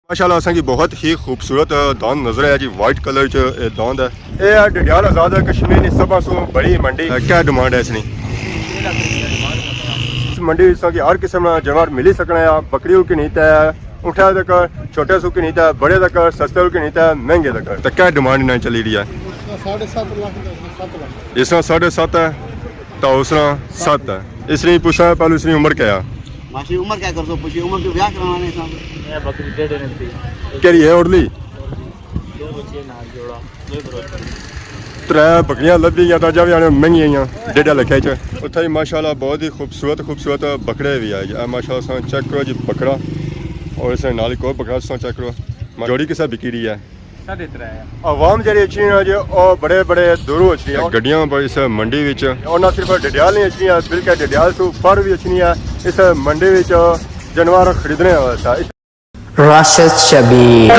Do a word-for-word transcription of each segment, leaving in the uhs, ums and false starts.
ماشاءاللہ، اساں کی بہت ہی خوبصورت داند نظر آیا جی، وائٹ کلر چ اے داند ہے۔ اے ہے ڈڈیال آزاد کشمیر نی سبھاں سوں بڑی منڈی۔ اے کیا ڈیمانڈ ہے اس نی؟ اس منڈی وچ اساں کی ہر قسم نا جانور ملی سکنا ہے، بکری کو کنی تے اٹھا تک، چھوٹے سو کنی تے بڑے تک، سستے کو کنی تے مہنگے تک۔ تے کیا ڈیمانڈ انہاں چلی رہی ہے؟ ساڑھے ست لاکھ دا، ست لاکھ۔ اس طرح ساڑھے ست ہے، تو اس طرح ست ہے۔ اس نی پوچھا پہلو اس نی عمر کیا ہے؟ ماشی عمر کیا کر سو پوچھی، عمر تو بیاہ کرانا نہیں سامنے۔ میں بکری ڈیڑھ دن تھی۔ کیڑی ہے اڑلی؟ دو بچے نال جوڑا، دو بروچ۔ ترے بکریاں لبھی گیا، تاں جاوی آنے مہنگی آئیاں، ڈیڑھ لکھے چ۔ اتھے ہی ماشاءاللہ بہت ہی خوبصورت، خوبصورت بکرے بھی آئے۔ اے ماشاءاللہ ساں چیک کرو جی بکرا، اور اس نال ایک اور بکرا ساں چیک کرو۔ جوڑی کسا بکی رہی ہے؟ ساڑھے ترے ہے۔ عوام جڑی اچھی نا جی، او بڑے بڑے دوروں اچھی ہے۔ گڈیاں پر اس منڈی وچ۔ اور نہ صرف ڈڈیال نہیں اچھی ہے، بلکہ ڈڈیال تو پر بھی اچھی ہے۔ اس منڈی وچ جانور خریدنے واسطے۔ راشد شبیر۔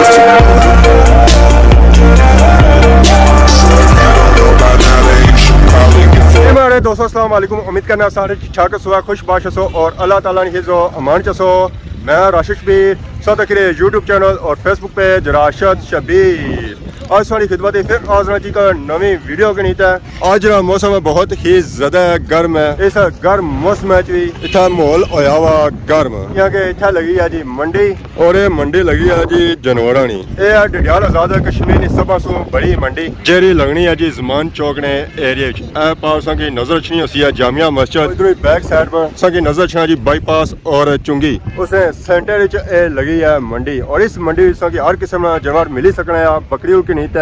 اے ماڑے دوستو، السلام علیکم۔ امید کرنا سارے ٹھیک ٹھاک ہسو، خوش باش ہسو اور اللہ تعالیٰ نے حفظ و امان چ ہسو۔ میں راشد شبیر، ساتھ اکھرے یوٹیوب چینل اور فیس بک پیج راشد شبیر۔ آج ساڑی خدمت پھر حاضر ہاں جی کا نویں ویڈیو کے نیتے۔ آج نا موسم بہت ہی زیادہ گرم ہے۔ اس گرم موسم وچ بھی اتھا ماحول ہویا ہوا گرم، کیونکہ اتھا لگی ہے جی منڈی، اور یہ منڈی لگی ہے جی جانوراں نی۔ اے ہے ڈڈیال آزاد کشمیر نی سبھاں سوں بڑی منڈی، جیڑی لگنی ہے جی زمان چوک نے ایریا وچ۔ اے پار اساں کی نظر اچھنی ہوسی ہے جامع مسجد، ادھر بیک سائیڈ پر اساں کی نظر اچھنا جی بائی پاس اور چنگی۔ اس نے سینٹر وچ اے لگی ہے منڈی، اور اس منڈی وچ اساں کی ہر قسم نا جانور ملی سکنا ہے، بکری کو کنی تے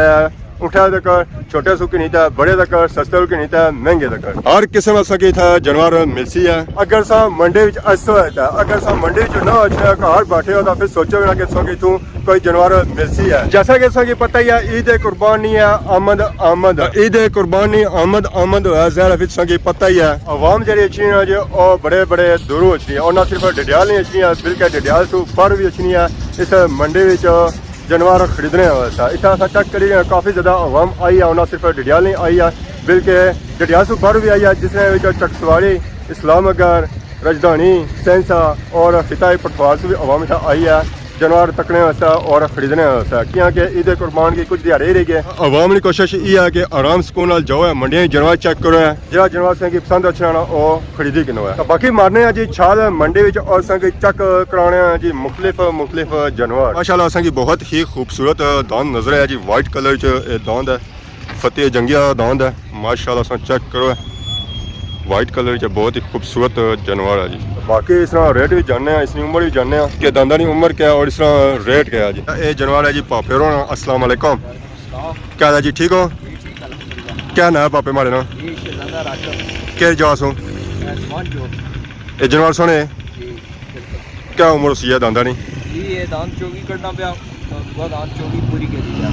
اٹھا تک، چھوٹے سو کنی تے بڑے تک، سستے کو کنی تے مہنگے تک۔ ہر قسم اساں کی اتھا جانور ملسی ہے۔ اگر سا منڈی وچ اسو ہے تے، اگر سا منڈی وچ نہ اچھے گھر بیٹھے ہو تاں پھر سوچو نا کہ اساں کی اتھوں کوئی جانور ملسی ہے۔ جیسا کہ اساں کی پتہ ہی ہے، عید قربانی ہے آمد آمد۔ عید قربانی آمد آمد ہویا، ظاہر ہے پھر اساں کی پتہ ہی ہے۔ عوام جڑی اچھی نا جی، او بڑے بڑے دوروں اچھی ہے، اور نہ صرف ڈڈیال نہیں اچھی ہے، بلکہ ڈڈیال تو پر بھی اچھی ہے۔ اس منڈی وچ جانور خریدنے واسطے۔ اتھا اساں چیک کری رہے ہیں، کافی زیادہ عوام آئی ہے، نہ صرف ڈڈیال نہیں آئی ہے، بلکہ ڈڈیال سوں باہر بھی آئی ہے، جس نے وچ چکسواری، اسلام نگر، رجدانی، سینسا اور خطہ پٹھوار سے بھی عوام اتھا آئی ہے جانور تکنے واسطے اور خریدنے واسطے، کیونکہ عید قربان کی کچھ دیہاڑے ہی رہ گئے۔ عوام کی کوشش یہ ہے کہ آرام سکون نال جاؤ ہے، منڈیاں جانور چیک کرو ہے، جہڑا جانور تساں کی پسند اچھنا نا، او خریدی کنو ہے۔ تاں باقی مارنے ہیں جی چھال منڈی وچ اور تساں کی چیک کرانے ہیں جی مختلف مختلف جانور۔ ماشاءاللہ، تساں کی بہت ہی خوبصورت داند نظر ہے جی، وائٹ کلر چ اے داند ہے، فتح جنگی آلا داند ہے۔ ماشاءاللہ، تساں چیک کرو ہے، وائٹ کلر چ بہت ہی خوبصورت جانور ہے جی۔ باقی اس طرح ریٹ بھی جاننے ہیں، اس کی عمر بھی جاننے ہیں کہ دانداں کی عمر کیا ہے اور اس طرح ریٹ کیا ہے جی۔ اے جانور ہے جی پاپے ہوراں نا۔ السلام علیکم۔ کیا حال ہے جی، ٹھیک ہو؟ جی، ٹھیک، الحمدللہ۔ کیا نام ہے پاپے ماڑے نا؟ جی، شہزادہ راشد۔ کہڑی جگہ سوں؟ میں عثمان چوک۔ اے جانور سونے؟ جی، بالکل۔ کیا عمر ہوسی ہے دانداں نی؟ جی، یہ داند چوگی کڈنا پیا، تو دعا داند چوگی پوری کری پیا۔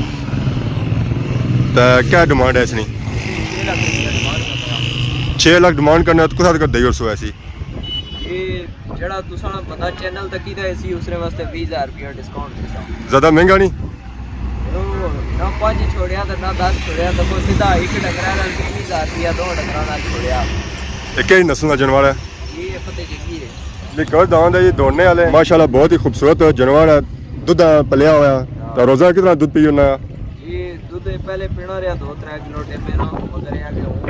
تے کیا ڈیمانڈ ہے اس نی؟ چھ لاکھ روپیہ ڈیمانڈ کرنا پیا۔ چھ لاکھ ڈیمانڈ کرنا، تو کتھا تک دئی اور سو ایسی؟ یہ جڑا تساں بندہ چینل تکی تے اسی اس نے واسطے بیس ہزار روپیہ ڈسکاؤنٹ دیسا۔ زیادہ مہنگا نہیں؟ نہ پانچ چھوڑیا تے نہ دس چھوڑیا، تے کوئی سیدھا ایک ڈنگرا نال بیس ہزار روپیہ، دو ڈنگرا نال چھوڑیا۔ یہ کہڑی نسل دا جانور ہے؟ یہ فتح جنگی ہے۔ یہ کر داند ہے، یہ دوڑنے والے۔ ماشاءاللہ بہت ہی خوبصورت جانور ہے، دودھ پلیا ہوا ہے۔ ہاں۔ تو روزانہ کتنا دودھ پی ہونا ہے؟ یہ دودھ پہلے پینا رہا دو ترے کلو ٹیمے نا، مگر یہ کہ ہوں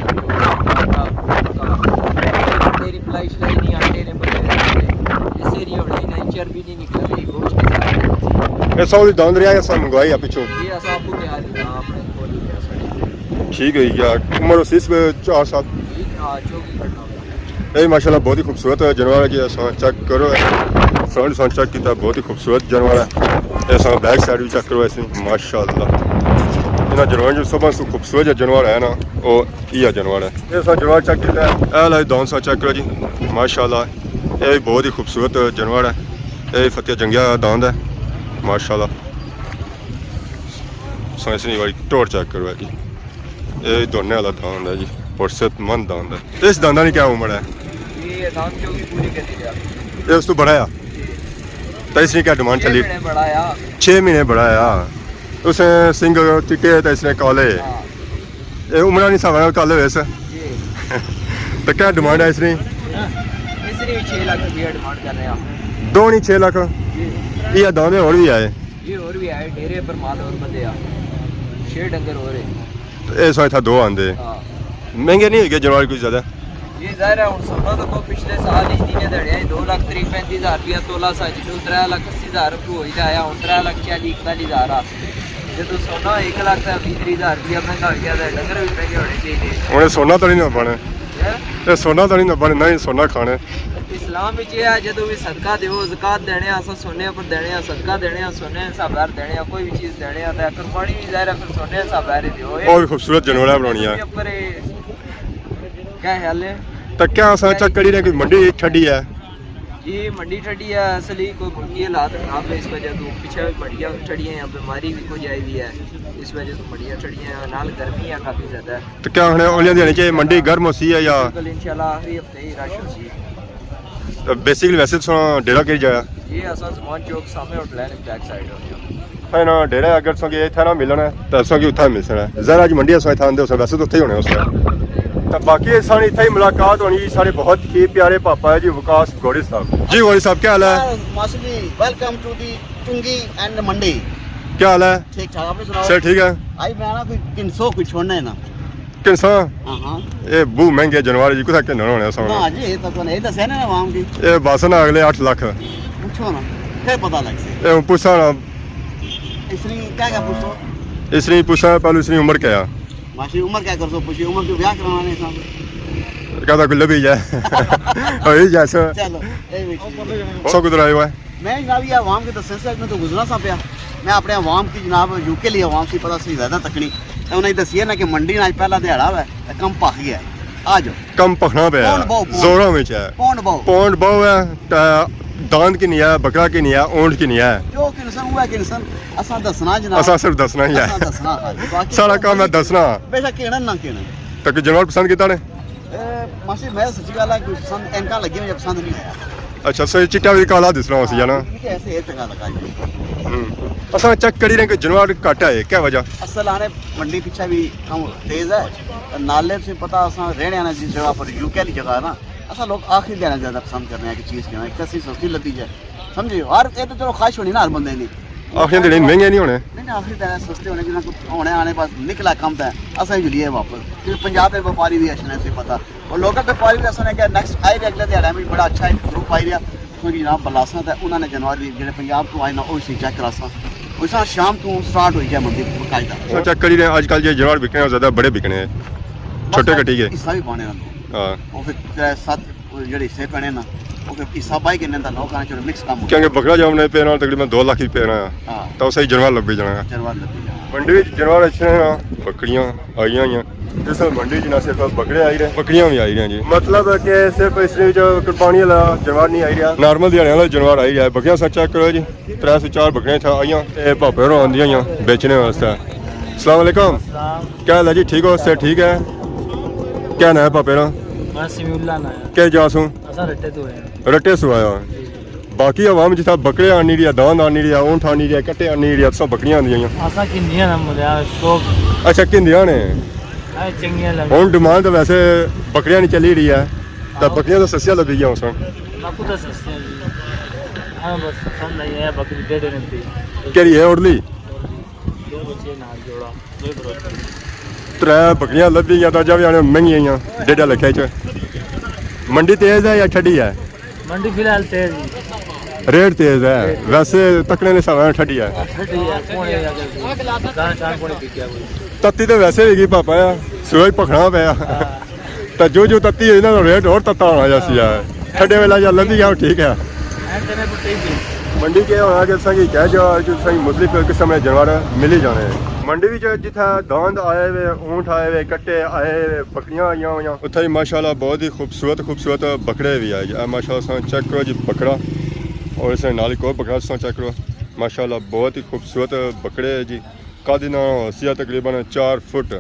تیری پلائی شلائی نہیں آٹے نے بڑے، اسے نہیں ہونا، انہیں چربی نہیں نکلنی، گوشت کے ساتھ۔ یہ سو داند رہا ہے، سب منگوائی ہے پچھوں۔ یہ اساں آپ کو تیار ہی تھا، اپنے کول ہی تھا ساڑے۔ ٹھیک ہے یار، عمر اس اس میں چار سال۔ ٹھیک، ہاں، جو بھی کرنا ہوگا۔ اے ماشاءاللہ بہت ہی خوبصورت جانور ہے جی، اساں چیک کرو۔ فرنٹ اساں چیک کیتا، بہت ہی خوبصورت جانور ہے۔ اے اساں بیک سائیڈ بھی چیک کرو ایسے، ماشاءاللہ۔ انہاں جانوراں جو سب سے خوبصورت جو جانور ہے نا، وہ یہ جانور ہے۔ اے اساں جانور چیک کیتا ہے۔ اے لائے داند سا چیک کرو جی، ماشاءاللہ۔ اے بھی بہت ہی خوبصورت جانور ہے۔ اے فتح جنگیا داند ہے، ماشاءاللہ۔ سائنس نی باری ٹور چیک کرو ہے جی۔ اے دوڑنے والا داند ہے جی، اور صحت مند داند ہے۔ اس دانداں نی کیا عمر ہے؟ یہ داند چوگی پوری کری گیا۔ اے اس تو بڑا ہے؟ جی۔ تو اس نے کیا ڈیمانڈ چلی؟ چھ مہینے بڑا ہے۔ چھ مہینے بڑا ہے۔ اس نے سنگ چٹے تے اس نے کالے۔ ہاں۔ اے عمرہ نی ساواں نال کالے ہوئے اس۔ جی۔ تو کیا ڈیمانڈ ہے اس نی؟ اس نے بھی چھ لاکھ روپیہ ڈیمانڈ کر رہے ہیں۔ دو نی چھ لاکھ؟ جی۔ یہ داندے اور بھی آئے۔ یہ اور بھی آئے، ڈیرے پر مال اور بدھیا، چھ ڈنگر اور ہے۔ اے سو اتھا دو آندے۔ ہاں۔ مہنگے نہیں ہوئی گئے جانور کچھ زیادہ؟ یہ ظاہر ہے، ہن سونا تو کوئی پچھلے سال ہی تین دہڑے آئے، دو لاکھ تری پینتی ہزار روپیہ تولا سا، جدوں ترے لاکھ اسی ہزار روپیہ ہوئی تے آیا، ہن ترے لاکھ چالی اکتالی ہزار آ۔ جدوں سونا ایک لاکھ تے بیس تری ہزار روپیہ مہنگا ہوئی گیا تے ڈنگر بھی مہنگے ہونے چاہیے۔ ہن سونا تو نہیں نہ بنے۔ ہیں؟ اے سونا تو نہیں نہ بنے، نہ ہی سونا کھانے۔ اسلام وچ یہ ہے، جدوں بھی صدقہ دیو، زکوٰۃ دینے آ، اساں سونے پر دینے آ، صدقہ دینے آ، سونے حساب بہر دینے آ، کوئی بھی چیز دینے آ، تے قربانی بھی ظاہر ہے پھر سونے حساب بہر ہی دیو۔ اور بھی خوبصورت جانور ہے بناونی ہے۔ اوپر اے، کیا خیال ہے؟ تے کیا اساں چیک کری رہے کہ منڈی ٹھڈی ہے؟ یہ منڈی ٹھڈی ہے، اصل ہی کوئی ملکی حالات خراب ہے، اس وجہ تو پیچھے بھی منڈیاں ٹھڈیاں ہیں، بیماری بھی کوئی آئی ہوئی ہے، اس وجہ تو منڈیاں ٹھڈیاں ہیں، نال گرمی ہے کافی زیادہ۔ تو کیا ہن اولیاں دیہاڑیاں چ منڈی گرم ہوسی ہے یا؟ بالکل، انشاءاللہ آخری ہفتے ہی رش ہوسی۔ بیسیکلی ویسے تساں ڈیرہ کیڑی جگہ؟ یہ اساں زمان چوک سامنے ہوٹل ہے، بیک سائیڈ ہوٹل۔ ہے نا، ڈیرہ اگر تساں کی اتھا نہ ملنا ہے، تو تساں کی اتھا مل سکنا ہے۔ ذرا اج منڈی اساں اتھا آندے، اس ویسے تو اتھے ہی ہونے اس وقت۔ تو باقی ساڑی اتھا ہی ملاقات ہونی، ساڑے بہت ہی پیارے پاپا ہے جی وقاص گوڑی صاحب۔ جی گوڑی صاحب، کیا حال ہے؟ ماشاء جی، ویلکم ٹو دی چنگی اینڈ منڈی۔ کیا حال ہے؟ ٹھیک ٹھاک، آپ نے سناؤ؟ سر ٹھیک ہے؟ آئی میں نا کوئی تین سو کوئی چھوڑنا ہے نا۔ کساں؟ ہاں ہاں۔ اے بہت مہنگے جانور جی، کتھا کھننا ہونا ساں؟ نہ جی، یہ تو کوئی نہیں دسیا نا عوام کی۔ اے بس نا اگلے اٹھ لاکھ۔ پوچھو نا، پھر پتہ لگ سی۔ اے ہن پوچھا نا۔ اس نے کیا کیا پوچھو؟ اس نے پوچھا پہلے اس نے عمر کیا ہے؟ ماشی عمر کیا کرسو؟ پوچھی عمر کو بیاہ کرانا نہیں ساں۔ کہتا کوئی لبھی جائے۔ ہوئی جائے سو۔ چلو، اے بھی ٹھیک ہے۔ سو کدھر آئے ہوا ہے؟ میں جناب یہ عوام کے دسنے سے، میں تو گزرا سا پیا۔ میں اپنے عوام کی جناب یو کے لیے عوام سے پتہ سی زیادہ تکنی۔ تو انہیں دسیا نا کہ منڈی نا اج پہلا دیہاڑا ہوا ہے، تو کم پک گیا ہے۔ آ جاؤ۔ کم پکنا پیا ہے، پونڈ بہو، پونڈ۔ زوراں وچ ہے۔ پونڈ بہو۔ پونڈ بہو ہے، تے داند کی نہیں ہے، بکرا کی نہیں ہے، اونٹ کی نہیں ہے۔ جو کنسن ہوا ہے کنسن، اساں دسنا جناب۔ اساں صرف دسنا ہی ہے۔ اساں دسنا ہاں جی، باقی ساڑا کام ہے دسنا۔ بے شک کہنا نہ کہنا۔ تے کوئی جانور پسند کیتا نے؟ اے، ماشی میں سچی گل ہے، کوئی پسند اینکاں لگی ہوئی پسند نہیں آیا۔ اچھا، سو یہ چٹا بھی کالا دسنا ہو سی ہے نا؟ ہاں، یہ ایسے ایک چنگا لگا جی۔ ہوں۔ اساں چیک کری رہے کہ جانور گھٹ ہے، کیا وجہ؟ اصل آنے منڈی پیچھے بھی کم تیز ہے۔ نالے سے پتہ اساں رہنے آنے جس جگہ پر یو کے والی جگہ ہے نا، اساں لوگ آخری دینا زیادہ پسند کرنے ہیں کہ چیز کہنا، ایک تے سستی لبھی جائے۔ سمجھے؟ ہر، یہ تو چلو خواہش ہونی نا ہر بندے دی۔ آخری دن مہنگے نہیں ہونے۔ نہیں، نہیں، آخری دن سستے ہونے، جنہاں کو ہونے آنے بس نکلا کم پہ، اساں ہی جلیے واپس۔ پھر پنجاب دے وپاری بھی اچھنے سے پتہ۔ اور لوکل وپاری بھی اساں نے کہا نیکسٹ آئے دے اگلے دیہاڑے میں بڑا اچھا ایک گروپ آئی رہا۔ اس میں جناب بلاساں تے انہاں نے جانور بھی جڑے پنجاب تو آئے نا، وہ اسی چیک کراساں۔ اس طرح شام تو سٹارٹ ہوئی جائے منڈی باقاعدہ۔ سو چیک کری رہے، آج کل یہ جانور بکنے ہیں، زیادہ بڑے بکنے ہیں، چھوٹے کٹی گئے۔ حصہ بھی پانے رہتے ہیں۔ ہاں۔ وہ پھر ترے ست وہ جڑے حصے پینے نا، وہ پھر حصہ پائی کنے دا لوگ آنے چلو مکس کم ہو۔ کیونکہ بکرا جو ہم نے پینا تقریباً دو لاکھ ہی پینا ہے۔ ہاں۔ تو صحیح جانور لبھی جانا ہے۔ جانور لبھی جانا۔ منڈی وچ جانور اچھے ہیں نا، بکریاں آئیاں ہوئیاں۔ اس وقت منڈی جنہاں صرف بکرے آئی رہے، بکریاں بھی آئی رہے ہیں جی۔ مطلب ہے کہ صرف اس وچ قربانی والا جانور نہیں آئی رہا، نارمل دیہاڑے والا جانور آئی رہا ہے۔ بکریاں سا چیک کرو جی۔ ترے سو چار بکریاں اتھا آئیاں، اے بھاپے ہوراں آندیاں آئیاں بیچنے واسطے۔ السلام علیکم۔ السلام۔ کیا حال ہے جی، ٹھیک ہو؟ صحت ٹھیک ہے؟ کیا ناں ہے بھاپے نا؟ میں سمیع اللہ ناں ہے۔ کیا جا سوں؟ اساں رٹے تو ہیں۔ رٹے سوں آیا۔ جی۔ باقی عوام جتھا بکرے آنی رہیا، داند آنی رہیا، اونٹ آنی رہیا، کٹے آنی رہیا، تساں بکریاں آندیاں آئیاں۔ اساں کھندیاں نا ملیا شوق۔ اچھا، کھندیاں نے۔ اے چنگیاں لگدیاں۔ ہن ڈیمانڈ ویسے بکریاں نی چلی رہی ہے، تے ہاں۔ بکریاں تو سستیاں لبھی گیاں اس وقت۔ باقی تو سستیاں جی۔ ہاں، بس پسند آئی ہے، بکری ڈیڑھ انچ دی۔ کیڑی ہے اورلی؟ دو بچے نال جوڑا، دو بروچ۔ ترے بکریاں لبھی گیاں، تے جب یعنی مہنگی آئیاں، ڈیڑھ لکھے چ۔ منڈی تیز ہے یا ٹھڈی ہے؟ منڈی فی الحال تیز ہے۔ ریٹ تیز ہے، ویسے تکنے نے ساواں ٹھڈی ہے۔ ٹھڈی ہے، پونے یا داں چار پونے بکیا کوئی۔ تتی تے ویسے وی گئی پاپا آ، سورج پکھنا پیا۔ ہاں۔ تے جو جو تتی ہوئی نا، ریٹ ہور تتا ہونا جاسی ہے۔ ٹھڈے ویلے یا لبھی گیا، ٹھیک ہے۔ منڈی کیا ہونا کہ تساں کی کہہ جا کہ تساں کی مختلف قسم دے جانور ملی جانے ہیں۔ منڈی وچ جتھے داند آئے ہوئے، اونٹ آئے ہوئے، کٹے آئے ہوئے، بکریاں آئیاں ہوئیاں، اتھے ہی ماشاءاللہ بہت ہی خوبصورت خوبصورت بکرے بھی آئے جی۔ اے ماشاءاللہ تساں چیک کرو جی بکرا، اور اس نے نال ایک اور بکرا تساں چیک کرو، ماشاءاللہ بہت ہی خوبصورت بکرے ہے جی۔ قد انہاں سی تقریباً چار فٹ۔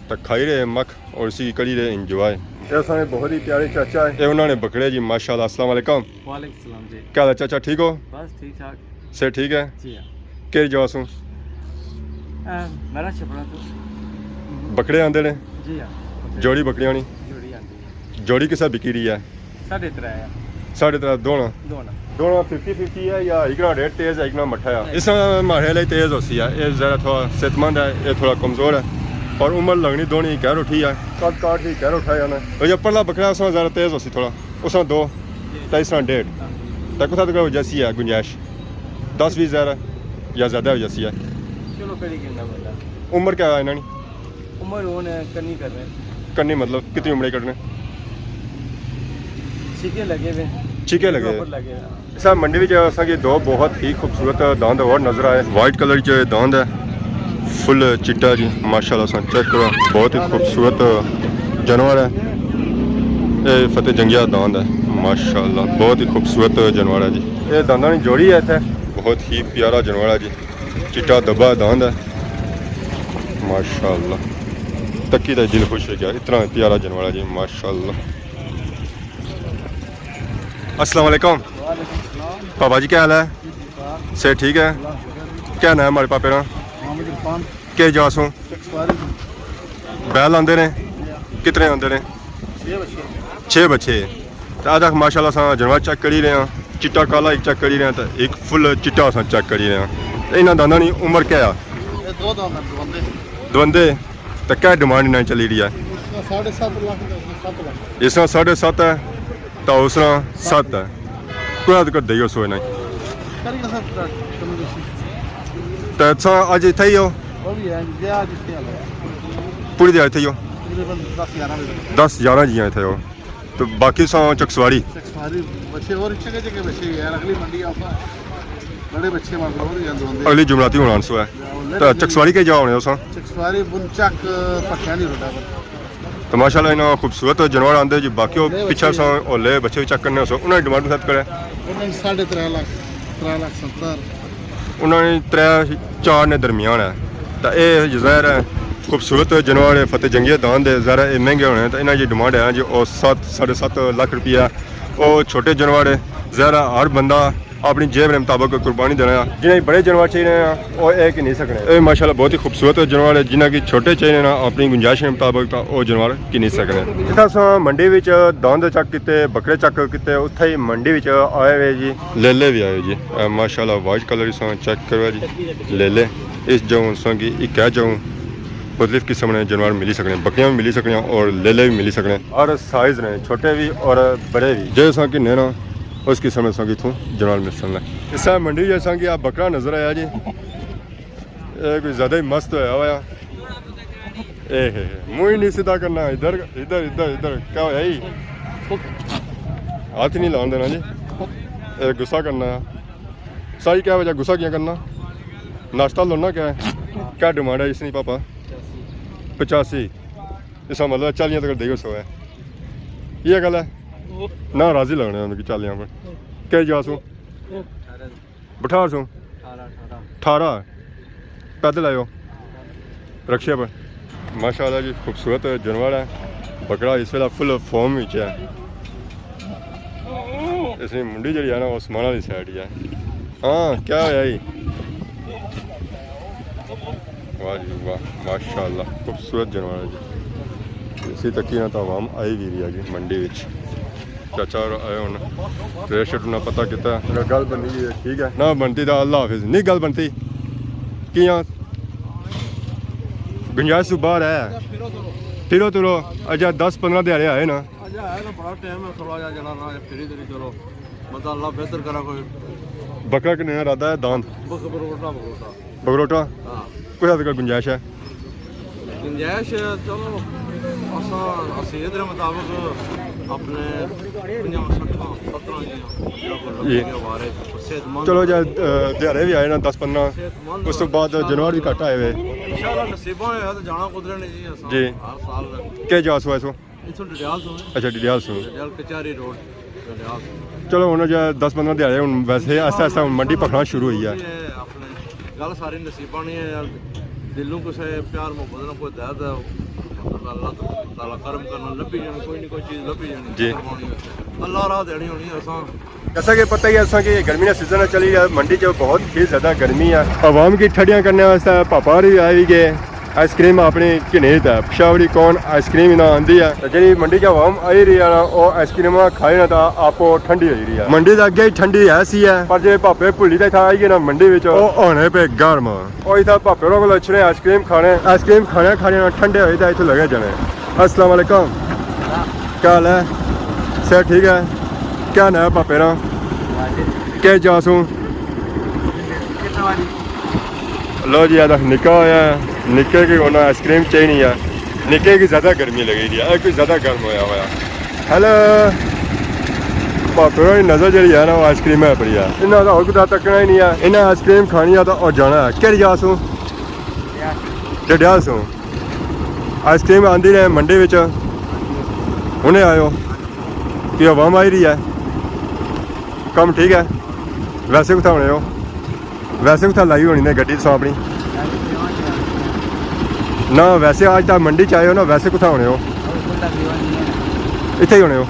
تے کھائی رہے مکھ اور اسی کری رہے انجوائے۔ اے سارے بہت ہی پیارے چاچا ہے۔ اے انہاں نے بکرے جی، ماشاءاللہ۔ السلام علیکم۔ وعلیکم السلام جی۔ کیا حال ہے چاچا، ٹھیک ہو؟ بس ٹھیک ٹھاک۔ صحت ٹھیک ہے؟ جی ہاں۔ کہڑی جگہ سوں؟ اے، میرا چھپڑا تو۔ بکرے آندے نے؟ جی ہاں۔ جوڑی بکریاں نی؟ جوڑی آندی ہے۔ جوڑی کسا بکی رہی ہے؟ ساڑھے ترے ہے۔ ساڑھے ترے دونا۔ دونا۔ دونا ففٹی ففٹی ہے یا اکنا ریٹ تیز ہے، اکنا مٹھا ہے؟ اس طرح ماڑے لئی تیز ہوسی ہے، یہ ذرا تھوڑا صحت مند ہے، یہ تھوڑا کمزور ہے۔ اور عمر لگنی دونی کہہ روٹھی ہے، قد کاٹ ہی کہہ روٹھا ہے نا۔ اور یہ پرلا بکرا اس طرح ذرا تیز ہوسی تھوڑا، اس طرح دو، تے اس طرح ڈیڑھ۔ تے کتھا تک ہو جاسی ہے گنجائش؟ دس بیس ہزار یا زیادہ ہو جاسی ہے۔ چلو، پھر ہی گننا بندہ۔ عمر کیا ہے انہاں نی؟ عمر ہن کنی کرنے۔ کنی مطلب کتنی عمرے کٹنے؟ چھکے لگے ہوئے۔ چھکے لگے۔ اوپر لگے ہوئے۔ سر، منڈی وچ اساں کی دو بہت ہی خوبصورت داند اور نظر آئے۔ وائٹ کلر چ داند ہے، فل چٹا جی، ماشاءاللہ۔ اساں چیک کرو، بہت ہی خوبصورت جانور ہے۔ اے فتح جنگیا داند ہے، ماشاءاللہ، بہت ہی خوبصورت جانور ہے جی۔ اے دانداں نی جوڑی ہے اتھے، بہت ہی پیارا جانور ہے جی۔ چٹا دبا داند ہے، ماشاءاللہ۔ تکی تے دل خوش ہو گیا، اتنا پیارا جانور ہے جی، ماشاءاللہ۔ السلام علیکم۔ وعلیکم السلام۔ پاپا جی، کیا حال ہے؟ ٹھیک ٹھاک۔ صحت ٹھیک ہے؟ اللہ شکر ہے۔ کیا نام ہے ہمارے پاپے نا؟ محمد عرفان۔ کیا جا سوں؟ چکسواری۔ بیل آندے نے؟ کتنے آندے نے؟ چھ بچے۔ چھ بچے۔ تے اج تک ماشاءاللہ اساں جانور چیک کری رہے ہاں، چٹا کالا ایک چیک کری رہے ہاں، تے ایک فل چٹا اساں چیک کری رہے ہاں۔ تے انہاں دانداں نی عمر کیا ہے؟ یہ دو داند ہیں، دوندے۔ دوندے۔ تے کیا ڈیمانڈ انہاں نی چلی رہی ہے؟ اس کا ساڑھے ست لاکھ، اس کا ست لاکھ۔ اس کا ساڑھے ست ہے، تے اس کا ست ہے۔ کوئی حد کر دئیو سو انہاں نی۔ کری کے ساتھ کم بیشی۔ تے اساں اج اتھے ہی ہو؟ وہ بھی ہے، یہ اج اتھے آ گیا۔ پوری دیہاڑی اتھے ہی ہو؟ تقریباً دس گیارہ بجے۔ دس گیارہ جیاں اتھے ہو۔ تو باقی ساں چکسواری۔ چکسواری بچے اور اچھے کے جگہ بچے یار، اگلی منڈی آپا بڑے بچے مار لو اور یہاں دوندے۔ اگلی جمعراتی ہونا سو ہے۔ تو چکسواری کے جا ہونے ہو ساں؟ چکسواری بن چک پٹھیانی روڈا پر۔ تو ماشاءاللہ انہاں خوبصورت جانور آندے جی، باقی وہ پچھے ساں ہولے بچے بھی چیک کرنے ہو سو، انہاں نے ڈیمانڈ بھی سیٹ کرے۔ انہاں نے ساڑھے ترے لاکھ، ترے لاکھ ستر۔ انہاں نے ترے چار نے درمیان ہے۔ تے اے ظاہر ہے خوبصورت جانور ہے، فتح جنگی داند ہے، ظاہر ہے اے مہنگے ہونے، تے انہاں دی ڈیمانڈ ہے جی او ست، ساڑھے ست لاکھ روپیہ۔ او چھوٹے جانور ہے، ظاہر ہے ہر بندہ اپنی جیب نے مطابق قربانی دینا ہے۔ جنہیں بڑے جانور چاہیے نا، او اے گھنی سکنے۔ اے ماشاءاللہ بہت ہی خوبصورت جانور ہے، جنہاں کی چھوٹے چاہیے نا، اپنی گنجائش کے مطابق تا او جانور گھنی سکنے۔ جتھا اساں منڈی وچ داند چیک کیتے، بکرے چیک کیتے، اتھے ہی منڈی وچ آئے ہوئے جی۔ لیلے بھی آئے جی۔ اے ماشاءاللہ وائٹ کلر اساں چیک کرو جی۔ لیلے اس جاؤں اساں کی اک ہے جاؤں مختلف قسم نے جانور ملی سکنے، بکریاں بھی ملی سکنے اور لیلے بھی ملی سکنے۔ ہر سائز نے، چھوٹے بھی اور بڑے بھی۔ جے اساں کی نینا اس قسم نے اساں کی اتھوں جانور مل سکنے۔ اس طرح منڈی جے اساں کی آ بکرا نظر آیا جی۔ اے کوئی زیادہ ہی مست ہویا ہوا۔ اے ہے، ہے۔ منہ ہی نہیں سیدھا کرنا۔ ادھر، ادھر، ادھر، ادھر۔ کیا ہویا ہی؟ ہاتھ نہیں لان دینا جی۔ اے غصہ کرنا ہے۔ سائی کیا وجہ غصہ کیا کرنا؟ ناشتہ لونا کیا ہے؟ کیا ڈیمانڈ ہے اس نی پاپا؟ پچاسی۔ اس کا مطلب چالیاں تک دے سو ہے۔ یہ گل ہے؟ نہ راضی لگنے ہیں ان کی چالیاں پر۔ کیا جا سو؟ بٹھار سو؟ اٹھارہ۔ پیدل آئے ہو؟ رکشے پر۔ ماشاءاللہ جی، خوبصورت جانور ہے۔ بکرا اس ویلے فل فارم وچ ہے۔ اس نی منڈی جڑی ہے نا، عثمان والی سائیڈ ہی ہے۔ ہاں، کیا ہویا جی؟ واہ جی واہ، ماشاءاللہ، خوبصورت جانور ہے جی۔ اسی تکی نہ تو عوام آئی بھی رہی ہے جی منڈی وچ۔ چاچا اور آئے ہونے۔ ریٹ شیٹ انہاں پتہ کیتا۔ اگر گل بنی ہے، ٹھیک ہے۔ نہ بنتی تو اللہ حافظ۔ نہیں گل بنتی۔ کیاں؟ گنجائش تو باہر ہے۔ پھرو ترو۔ اجا دس پندرہ دیہاڑے آئے نا۔ اجا ہے نا، بڑا ٹائم ہے، تھوڑا جہا جنا نا، پھری تری چلو۔ مطلب اللہ بہتر کرا کوئی۔ بکرا کنے ارادہ ہے داند؟ بس بروٹا، بروٹا۔ بگروٹا؟ ہاں۔ کوئی حد تک گنجائش ہے؟ گنجائش ہے، چلو، اساں حیثیت دے مطابق اپنے پنجاہ، سٹھاں، ستراں جی، بالکل جی۔ لگے ہوئے ہمارے صحت مند۔ چلو جی، اے، دیہاڑے بھی آئے نا دس پندرہ، صحت مند اس تو بعد جانور بھی گھٹ آئے ہوئے۔ انشاءاللہ نصیباں ہویا تو جانا قدرے نے جی، اساں جی۔ ہر سال۔ کیا جا سو ایسو؟ اتھوں ڈڈیال سوں ہے۔ اچھا، ڈڈیال سوں۔ ڈڈیال کچہری روڈ، ڈڈیال سوں۔ چلو، ہن جے دس پندرہ دیہاڑے ہن ویسے آہستہ آہستہ ہن منڈی پکھنا شروع ہوئی ہے۔ یہ اپنے گل ساری نصیباں نی ہے یار، دلوں کسے پیار محبت نہ کوئی دے تے اللہ تعالیٰ کرم کرنا، لبھی جانی، کوئی نہ کوئی چیز لبھی جانی، جی۔ قربانی۔ اللہ راہ دینی ہونی ہے اساں۔ جیسا کہ پتہ ہی ہے اساں کہ گرمی نا سیزن ہے چلی رہیا، منڈی چ بہت ہی زیادہ گرمی ہے۔ عوام کی ٹھڈیاں کرنے واسطے پاپا ہوری بھی آئے ہوئی گئے۔ آئس کریم اپنی گھنی تے پشاوری کون آئس کریم انہاں آندی ہے۔ تے جیڑھی منڈی چ عوام آئی رہی ہے نا، او آئس کریم کھائی نا تے آپو ٹھنڈی ہوئی رہی ہے۔ منڈی دے اگے ہی ٹھنڈی ہے سی ہے، پر جے بھاپے بھلی تے اتھا آئی گئے نا منڈی وچ، او ہونے پے گرم۔ او اتھا بھاپے ہوراں کول اچھنے آئس کریم کھانے، آئس کریم کھانے کھانے نا ٹھنڈے ہوئی تے اتھوں لگے جانے۔ السلام علیکم، کیا حال ہے؟ صحت ٹھیک ہے؟ کیا ناں ہے بھاپے نا؟ کیا جا سوں؟ لو جی، اے تک نکا ہویا ہے، نکے کی انہاں آئس کریم چاہی نہیں ہے، نکے کی زیادہ گرمی لگی دی ہے، اے کوئی زیادہ گرم ہویا ہویا۔ ہیلو، بھاپے ہوراں نی نظر جیڑھی ہے نا، او آئس کریم ہے پڑی ہے۔ انہاں دا ہور کتھا تکنا ہی نہیں ہے، انہاں آئس کریم کھانی ہے تاں او جانا ہے۔ کیڑھی جا سوں؟ ڈڈیال سوں۔ آئس کریم آندی رہے منڈی وچ، ہنے آئے ہو کہ عوام آئی رہی ہے؟ کم ٹھیک ہے؟ ویسے کتھا ہونے ہو؟ ویسے کتھا لائی ہونی نے گڈی تساں اپنی؟ نہ، ویسے اج تاں منڈی چ آئے ہو نا، ویسے کتھا ہونے ہو؟ اتھے ہی ہونے ہو؟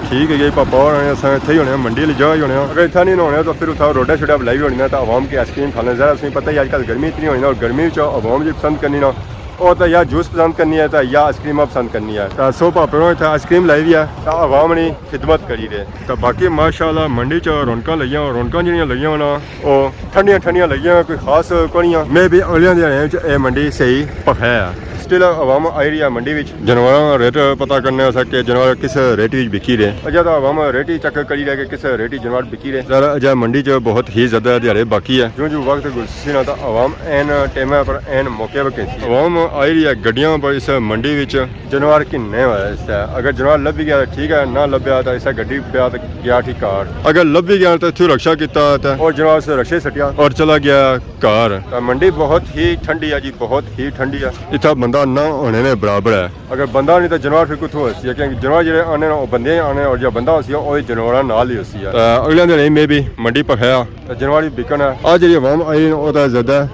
ٹھیک ہے جی، پاپا ہور آنے، اساں اتھے ہی ہونے ہاں، منڈی والی جگہ ہی ہونے ہاں۔ اگر اتھا نہیں ہونے تو پھر اتھا روڈا شوڈا بلائی ہونے ہاں، تو عوام کے آئس کریم کھانے۔ ظاہر ہے، تساں پتہ ہی اج کل گرمی اتنی ہوئی نا، اور گرمی وچ عوام جو پسند کرنی نا، او تاں یا جوس پسند کرنی ہے، تاں یا آئس کریم پسند کرنی ہے۔ تاں سو پاپے ہوراں اتھا آئس کریم لائی ہوئی ہے، تاں عوام نی خدمت کری رہے۔ تاں باقی ماشاءاللہ منڈی چ رونقاں لگیاں، رونقاں جیڑھیاں لگیاں ہونا، او ٹھنڈیاں ٹھنڈیاں لگیاں، کوئی خاص کونیاں۔ مے بی اگلیاں دیہاڑیاں وچ اے منڈی صحیح پکھے ہے۔ سٹل عوام آئی رہی ہے منڈی وچ جانوراں ریٹ پتہ کرنے واسطے کہ جانور کس ریٹ وچ بکی رہے۔ اجے تاں عوام ریٹ ہی چیک کری رہے کہ کس ریٹ وچ جانور بکی رہے۔ ذرا اجے منڈی چ بہت ہی زیادہ دیہاڑے باقی ہے۔ جوں جوں وقت گزرسی نا تاں عوام این ٹائم پر این موقع پر کہنسی۔ عوام آئی رہی ہے گڈیاں پر اس منڈی وچ۔ جانور گھننے ہوئے اس ہے۔ اگر جانور لبھی گیا تاں ٹھیک ہے، نہ لبھیا تاں اسے گڈی پیا تاں گیا ٹھیک گھر۔ اگر لبھی گیا تاں اتھوں رکشہ کیتا تاں اور جانور اسے رکشے سٹیا اور چلا گیا گھر۔ تاں منڈی بہت ہی ٹھنڈی ہے جی، بہت ہی ٹھنڈی ہے۔ اتھا بندہ نہ ہونے نے برابر ہے۔ اگر بندہ نہیں تاں جانور پھر کتھوں ہوسی ہے؟ کیونکہ جانور جیڑھے آنے نا، او بندے ہی آنے، اور جیڑھا بندہ ہوسی ہے، او وی جانوراں نال ہی ہوسی ہے۔ تاں اگلے دن میں بی منڈی پکھیا تاں جانور وی بکن ہے۔ آج جیڑھی عوام آئی نا، او تاں زیادہ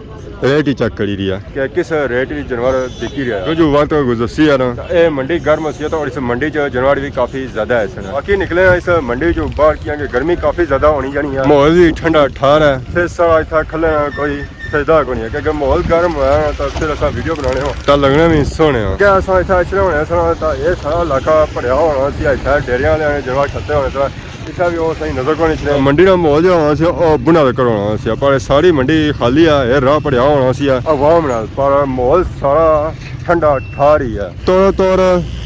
ریٹ ہی چیک کری رہی ہے کہ کس ریٹ وچ جانور بکی رہیا ہے۔ جو جو وقت گزرسی ہے نا، تاں اے منڈی گرم ہوسی ہے، تاں اور اس منڈی چ جانور وی کافی زیادہ ہے سن۔ باقی نکلے ہیں اس منڈی چوں باہر، کیاں کہ گرمی کافی زیادہ ہونی جانی ہے، ماحول وی ٹھنڈا ٹھار ہے۔ پھر سارا اتھا کھلے نا کوئی فائدہ کوئی نہیں ہے، کیونکہ ماحول گرم ہویا نا، تاں پھر اساں ویڈیو بنانے ہو تاں لگنے وی سوہنے ہو۔ کہ اساں اتھا اچھنے ہونے سن، تاں اے سارا علاقہ بھریا ہونا سی، اتھا ڈیریاں والے جانور کھلتے ہونے سن۔ اتھا وی او سائیں نظر کونی اچھنے۔ منڈی نا ماحول جیڑھا ہونا سی، او بنا تے کرو ہونا سی، پر ساری منڈی خالی ہے، اے راہ بھریا ہونا سی۔ عوام نال، پر ماحول سارا ٹھنڈا ٹھار ہی ہے۔ توڑ توڑ،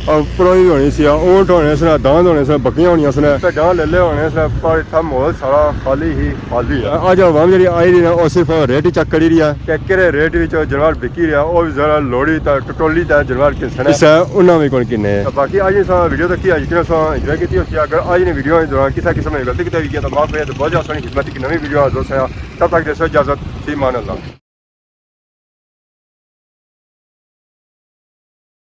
آ، پروئی ہونی سی، اونٹ ہونے سن، داند ہونے سن، بکریاں ہونیاں سن، تے جان لے لے ہونے سن، پر اتھا ماحول سارا خالی ہی خالی ہے۔ اج عوام جیڑھی آئی رہی نا، او صرف ریٹ ہی چیک کری رہی ہے کہ کیڑھے ریٹ وچ جانور بکی رہیا، او وی ذرا لوڑی تے ٹٹولی تے جانور گھنسنے۔ اس ہے انہاں وی کون گھنے۔ تے باقی اج اساں ویڈیو تکی، اج کنا ساں انجوائے کیتی ہوسی۔ اگر اج نے ویڈیو دوران کسا قسم دی غلطی کیتی ہوئی ہے تاں معاف کرے، تے بہت جا سونی خدمت کی نویں ویڈیو حاضر ہوساں۔ تب تک دیسو اجازت، فی امان اللہ۔